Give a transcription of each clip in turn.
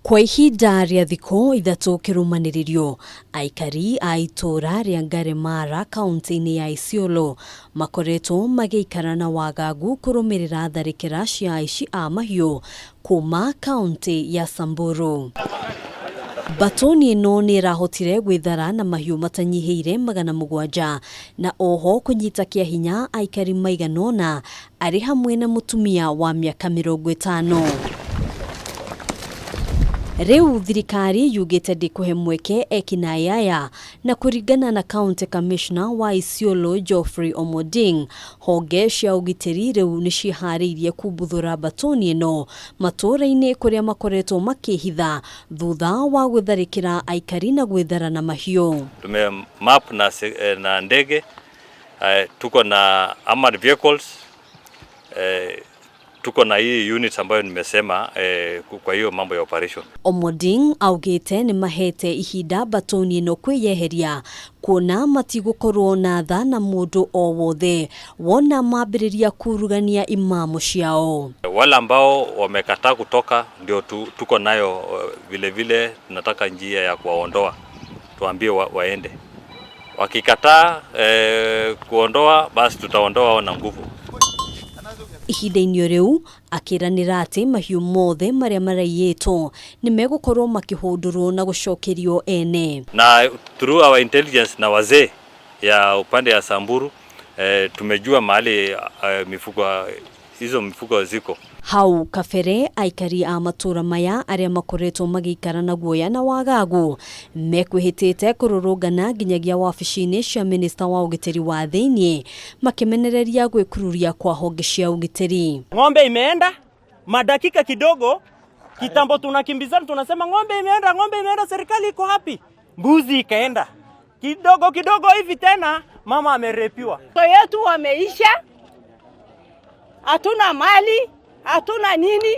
Kwa ihinda rĩa thikũ ithatũ kĩrũmanĩrĩrio, aikari a itũũra rĩa Ngaremara kauntĩ-inĩ ya Isiolo makoretwo magĩikara na wagagu kũrũmĩrĩra tharĩkĩra cia aici a mahiũ kuma kauntĩ ya Samburu. Mbatoni ĩno nĩ ĩrahotire gwĩthara na mahiũ matanyihĩire 700 na oho kũnyita kĩa hinya aikari maigana ũna arĩ hamwe na mũtumia wa mĩaka 50. Rĩu thirikari yugĩte ndĩkũhe mweke ekinaĩ aya na kũringana na County Commissioner wa Isiolo Geoffrey Omoding, honge cia ũgitĩri rĩu nĩ ciĩharĩirie kumbuthũra mbatoni ĩno matũũra-inĩ kũrĩa makoretwo makĩhitha thutha wa gũtharĩkĩra aikari na gwĩthara na mahiũ. Tume map na, na ndege tuko na armored vehicles, tuko na hii units ambayo nimesema kwa hiyo mambo ya operation. Omoding augĩte nĩ mahete ihinda mbatoni ĩno kwĩyeheria kuona matigũkorwo na tha na mũndũ o wothe wona mambĩrĩria kurugania imamo ciao. Wale ambao wamekataa kutoka ndio tuko nayo vile vile, tunataka njia ya kuwaondoa, tuambie waende. Wakikataa kuondoa basi tutaondoa wao na nguvu. Ihinda-inĩ rĩu akĩranĩra atĩ mahiũ mothe marĩa maraiyĩtwo nĩ megũkorwo makĩhũndũrwo na gũcokerio ene. Na through our intelligence na wazee ya upande ya Samburu tumejua mahali mifugo hizo mifugo ziko. Hau kabere aikari a matũra maya arĩa makoretwo magĩikara na guoya na wagagu mekwĩhĩtĩte kũrũrũngana nginyagia wabici-inĩ cia minista wa ũgitĩri wa thĩinĩ makĩmenereria gwĩkururia kwa honge cia ũgitĩri. Ng'ombe imeenda madakika kidogo kitambo, tunakimbizana tunasema ng'ombe imeenda, ng'ombe imeenda, serikali iko hapi? Mbuzi ikaenda kidogo kidogo hivi tena mama amerepiwa. Yetu wameisha, hatuna mali, hatuna nini.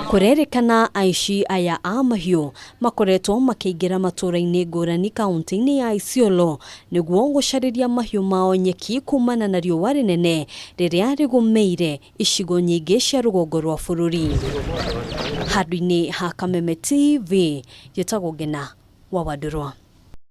Kũrerĩkana aici aya a mahiũ makoretwo makĩingĩra matũũra-inĩ ngũrani kaunti-inĩ ya Isiolo nĩguo gũcarĩria mahiũ mao nyeki kumana na riũa rĩnene rĩrĩa rĩgũmĩire icigo nyingĩ cia rũgongo rwa bũrũri. Handũ-inĩ ha Kameme TV, njĩtagwo Ngena wa Wandũrwa.